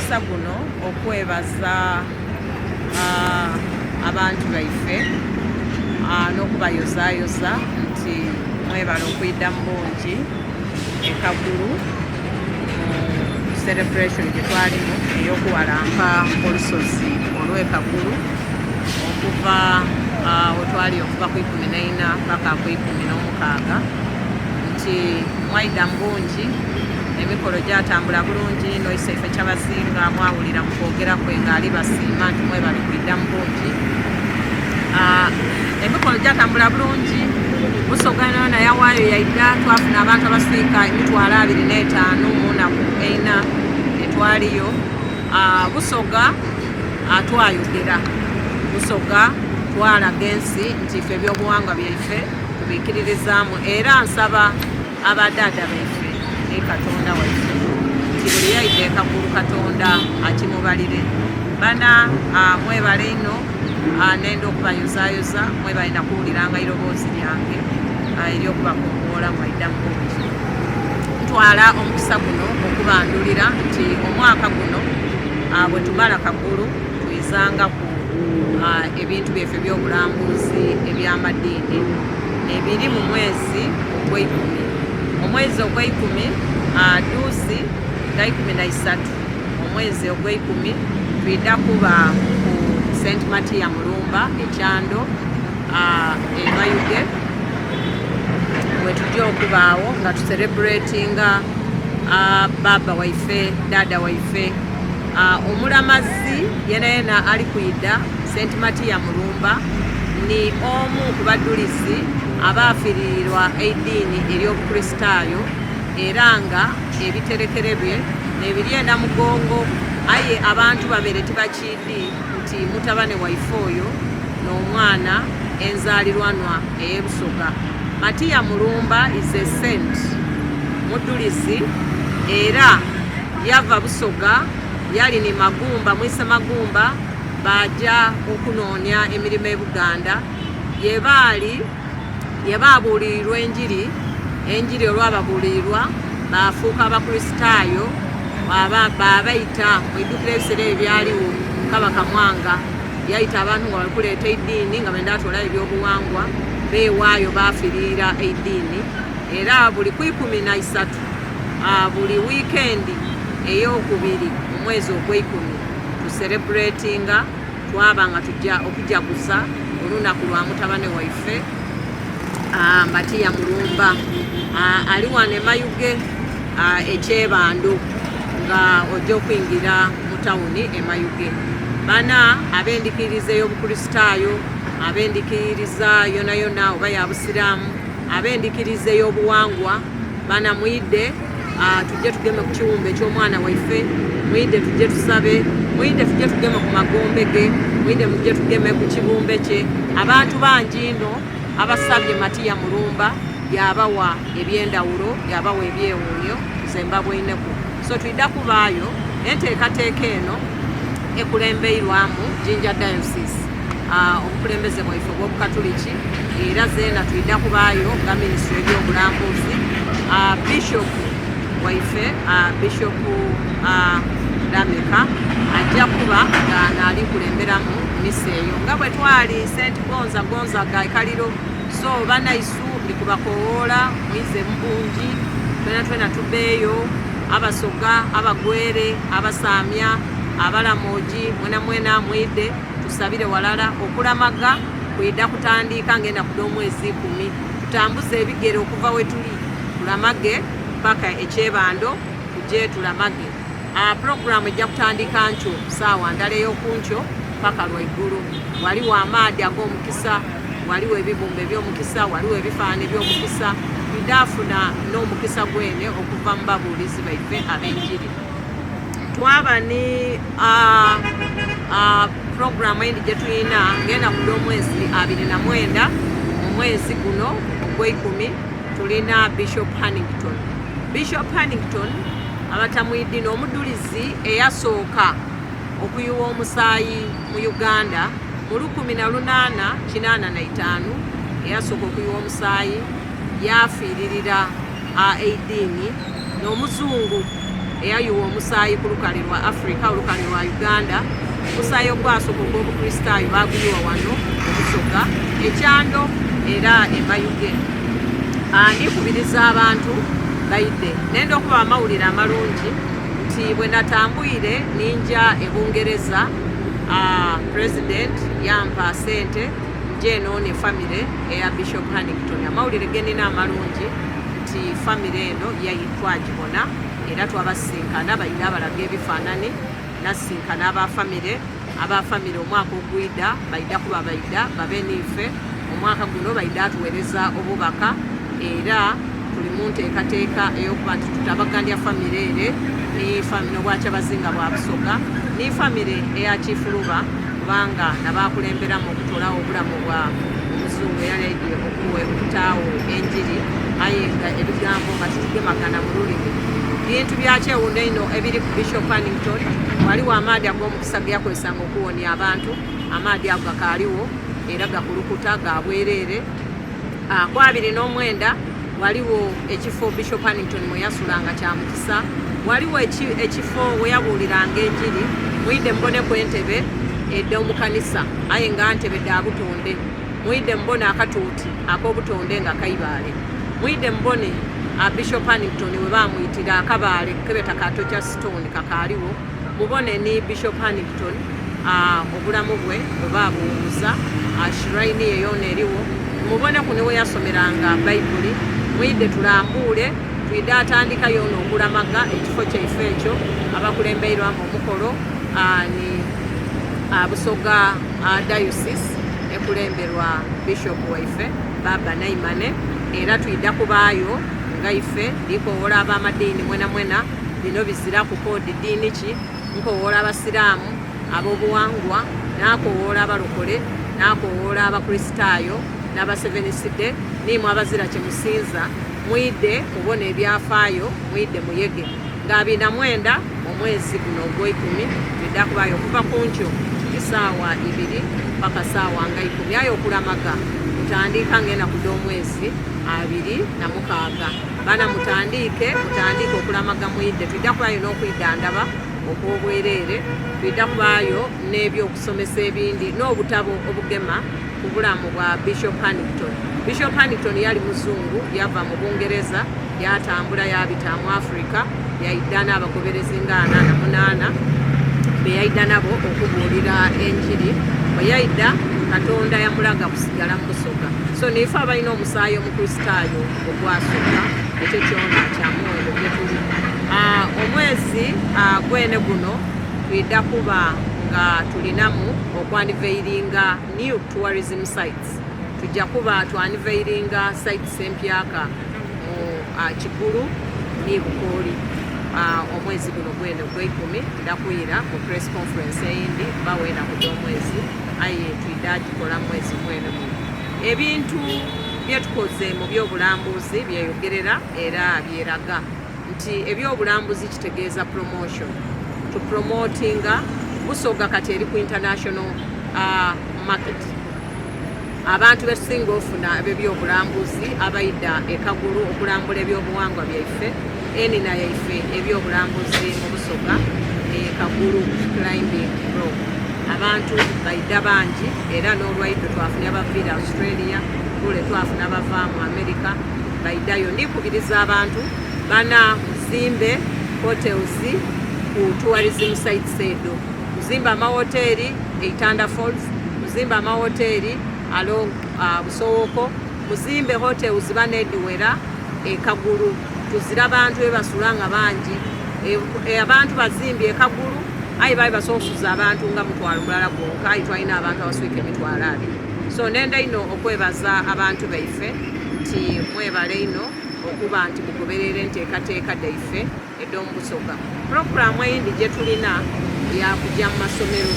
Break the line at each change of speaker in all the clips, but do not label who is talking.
Omukisa guno okwebaza abantu baife n'okubayozayoza nti mwebale okwidha mu bungi e Kagulu mu celebration gye twalimu ey'okuwalampa olusozi olw'e Kagulu okuva wetwali okuva ku 14 paka ku 16 nti mwaidha mu bungi. Emikolo gyatambula bulungi inho. Iseife Kyabazinga mwawulira mu kwogera kwe nga ali basiima nti mwebale kwidha mu bungi. Emikolo gyatambula bulungi. Busoga yonayona yawaayo yaidha. Twafuna abantu abaswika emitwalo 25 mu naku eina etwaliyo. Busoga twayogera. Busoga twalaga ensi nti ife ebyobuwangwa byaife tubikiririzaamu era nsaba Aba dhaadha baife ni Katonda waife nti buli yaidha e Kagulu Katonda akimubalire. Bana mwebale inho nenda okubayozayoza mwebale na kuwuliranga iroboozi lyange ery'okubakowoola mwaidha mu bungi. Ntwala omukisa guno okubandhulira nti omwaka guno bwetumala Kagulu twizangaku ebintu byaife eby'obulambuzi eby'amadiini ebiri mu mwezi ogweikumi. Omwezi ogweikumi duusi nga 13 omwezi ogweikumi twidha kuba ku St Matia Mulumba e Kyando e Mayuge wetujja okubaagho nga tusereburetinga baaba waife, daada waife, omulamazi yenayena ali kwidha St Matia Mulumba ni omu ku badhulizi abaafiriirwa eidiini ery'Obukurisitaayo era nga ebiterekere bye n'ebiri e Namugongo aye abantu babaire tibakiidhi nti mutabane waife oyo n'omwana enzaalirwanwa ey'e Busoga. Matia Mulumba is a saint, mudhulizi, era yava Busoga yali ni Magumba, Mwise Magumba, baaja okunoonia emirimo e Buganda ye baali ye baabuulirirwa enjiri, enjiri olwababuulirirwa baafuuka Abakurisitaayo baabaita. Mwidhukira ebiseera ebyo byaligho Kabaka Mwanga yaita abantu nga bali kuleeta eidiini nga benda atoolayo ebyobuwangwa, beewaayo baafiriira eidiini era buli ku 13 buli wiikendi ey'okubiri mu mwezi ogweikumi tusereburetinga twaba nga tujja okujaguza olunaku lwa mutabane waife Matia Mulumba ali wano e Mayuge e Kyebando nga ojja okwingira mu tawuni e Mayuge. Bana ab'endikiriza ey'Obukurisitaayo, ab'endikiriza yonayona oba ya Busiraamu, ab'endikiriza ey'obuwangwa bana mwidhe tujje tugeme ku kiwumbe eky'omwana waife, mwidhe tujje tusabe, mwidhe tujje tugeme ku magombe ge, mwidhe mujje tugeme ku kibumbe kye. Abantu bangi inho abasabye Matia Mulumba yabawa eby'endhawulo, yabawa ebyewuunhio, nze mbabweineku. So twidha kubaayo enteekateeka eno ekulembeirwamu Jinja Diocese, obukulembeze bwaife obw'Obukatuliki, era zeena twidha kubaayo nga minisitule y'ebyobulambuzi. Bishop waife, Bishop Lameka ajja kuba nga naali kulemberamu misa eyo nga bwe twali St Gonza Gonzaga e Kaliro. So banaisu ndi kubakowoola mwize mu bungi, twena twena tubeeyo, Abasoga, Abagwere, Abasaamya, Abalamogi, mwena mwena mwidhe tusabire walala. Okulamaga kwidha kutandiika ng'enaku dh'omwezi ikumi. Tutambuze ebigere okuva we tuli tulamage paka e Kyebando tuje tulamage. Pulogulaamu ejja kutandika nkyo saawa ndala ey'okunkyo paka lwaigulu. Ghaligho amaadhi ag'omukisa, ghaligho ebibumbe eby'omukisa, ghaligho ebifaanani eby'omukisa. Twidha funa n'omukisa gwene okuva mu babuulizi baife ab'enjiri. Twaba ni pulogulaamu eyindi gye tulina ng'enaku dh'omwezi 29 mu mwezi guno ogw'eikumi tulina Bishop Hannington. Bishop Hannington abatamwidhi n'omudhulizi eyasooka okuyuwa omusaayi mu Uganda mu 1885, eyasooka okuyuwa omusaayi yaafiiririra eidiini n'omuzungu. eyayuwa omusaayi ku lukale lwa Africa, olukale lwa Uganda. Omusaayi ogwasooka ogw'Obukristaayo baaguyuwa wano mu Busoga, e Kyando era e Mayuge. Ah, ndikubiriza abantu baidhe. Nenda okuba amawulire amalungi nti bwe natambwire ninja e Bungereza, ah, President yampa sente nje enoone famire eya Bishop Hannington. Amawulire genina amalungi nti famire eno twagibona era twabasisinkana, baidha balaga ebifanani, nasisinkana aba famire. Aba famire omwaka ogwidha baidha kuba baidha babe niife. Omwaka guno baidha atuwereza obubaka era tuli mu nteekateeka ey'okuba nti tutabagandya famire ere ni n'Obwakyabazinga bwa Busoga ni famire eya Kifuluba, kubanga nabakulemberamu okutolawo obulamu bwa omuzungu eyali aidye okuwe okutaawo enjiri, aye nga ebigambo nga titugemagana mu lulimi. Bintu bya kyewundo inho ebiri ku Bishop Hannington. Waliwo amaadhi ag'omukisa ge yakozesanga okuwonia abantu. Amaadhi ago gakaaliwo era gakulukuta ga bwereere. Ku 29 waliwo ekifo Bishop Hannington mwe yasulanga kya mukisa. Waliwo ekifo we yabuuliranga enjiri. Mwidhe muboneku entebe edh'omu kanisa, aye nga ntebe dha butonde. Mwidhe mubone akatuuti ak'obutonde nga kaibaale. Mwidhe mubone Bishop Hannington we baamwitira akabaale kebeta ka Torture Stone kakaaliwo. Mubone ni Bishop Hannington obulamu bwe bwe baabuwumuza, shrine ye yoona eriwo. Muboneku ni we yasomeranga Baibuli. Mwidhe tulambuule, twidhe atandika yoona okulamaga ekifo kyaife ekyo. Abakulembeirwamu omukolo ni Busoga Diocese ekulemberwa Bishop waife Baba Naimane, era twidha kubaayo nga ife. Ndikowoola ab'amadiini mwenamwena, bino biziraku koodi diini ki. Nkowoola Abasiraamu ab'obuwangwa, naakowoola abalokole, naakowoola Abakristaayo n'Abaseveniside, niimwe abazira kye musinza, mwidhe mubone ebyafaayo, mwidhe muyege. Nga 29 omwezi guno ogweikumi twidha kubaayo okuva ku nkyo esaawa ibiri paka saawa nga ikumi. Aye okulamaga kutandiika ng'enaku dh'omwezi 26. Bana mutandiike okulamaga mwidhe. Twidha kubaayo n'okwidhandhaba okw'obwereere, twidha kubaayo n'eby'okusomesa ebindi n'obutabo obugema ku bulamu bwa Bishop Hannington. Bishop Hannington yali muzungu, yava mu Bungereza yatambula yabita mu Africa, yaidha n'abagoberezi nga 48 be yaidha nabo okubuulira enjiri. Bwe yaidha Katonda yamulaga kusigala mu Busoga. So niife abalina omusaayi Omukristaayo ogwasooka, ekyo kyona kya muwendo gye tuli. Omwezi gwene guno twidha kuba nga tulinamu okwaniveiringa new tourism sites. Tujja kuba twaniveiringa sites empyaka mu Kigulu ni Bukooli omwezi guno gwene ogweikumi. Ndakwira mu press conference eyindi bawo enaku dh'omwezi, aye twidha gikola mwezi mwene guno. Ebintu byetukoze mu by'obulambuzi byeyogerera era byeraga nti ebyobulambuzi kitegeeza promotion. To promotinga Busoga kati eri ku international market. Abantu betusinga ofuna ab'ebyobulambuzi abaidha e Kagulu okulambula ebyobuwangwa byaife, enina yaife ebyobulambuzi mu Busoga e Kagulu Climbing Rock. Abantu baidha bangi era n'olwaidho twafunye abaviire Australia, kule twafuna abava mu America baidhayo. Ndikubiriza abantu bana muzimbe hotels ku tourism sites edo. Muzimbe amawoteri e Itanda Falls, muzimbe amawoteri along Busowoko, muzimbe hotels bana ediwera e Kagulu. Tuzira bantu bebasula nga bangi. Abantu bazimbye e Kagulu aye baali basobola okusuza abantu nga mutwalo mulala gwonka, aye twalina abantu abaswika emitwalo abiri. So nenda inho okwebaza abantu baife nti mwebale inho okuba nti mugoberera enteekateeka dhaife edh'omu Busoga. Pulogulaamu eyindi gye tulina ya kugya mu masomero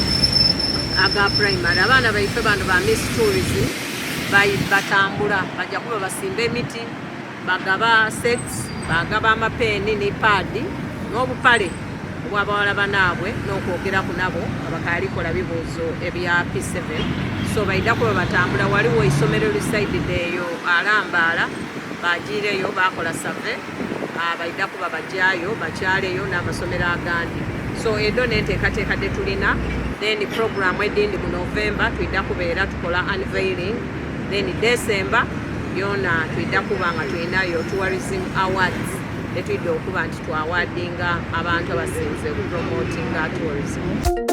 aga primary. Abaana baife bano ba Miss Tourism batambula, bajja kuba basimba emiti, bagaba sets, bagaba amapeeni ni paadi n'obupale obw'abawala banaabwe n'okwogeraku nabo nga bakaali kola bibuuzo ebya P7. So baidha kuba batambula. Waliwo eisomero lisaidide eyo Alambaala, bagiireyo bakola survey. Baidha kuba bajayo bakyaleyo n'amasomero agandi. So edo n'enteekateeka de tulina. Then program edindi mu November twidha kubeera tukola unveiling, then December yona twidha kuba nga tulinayo tourism awards etwidha okuba nti twawadinga abantu abasinze promotinga tourism.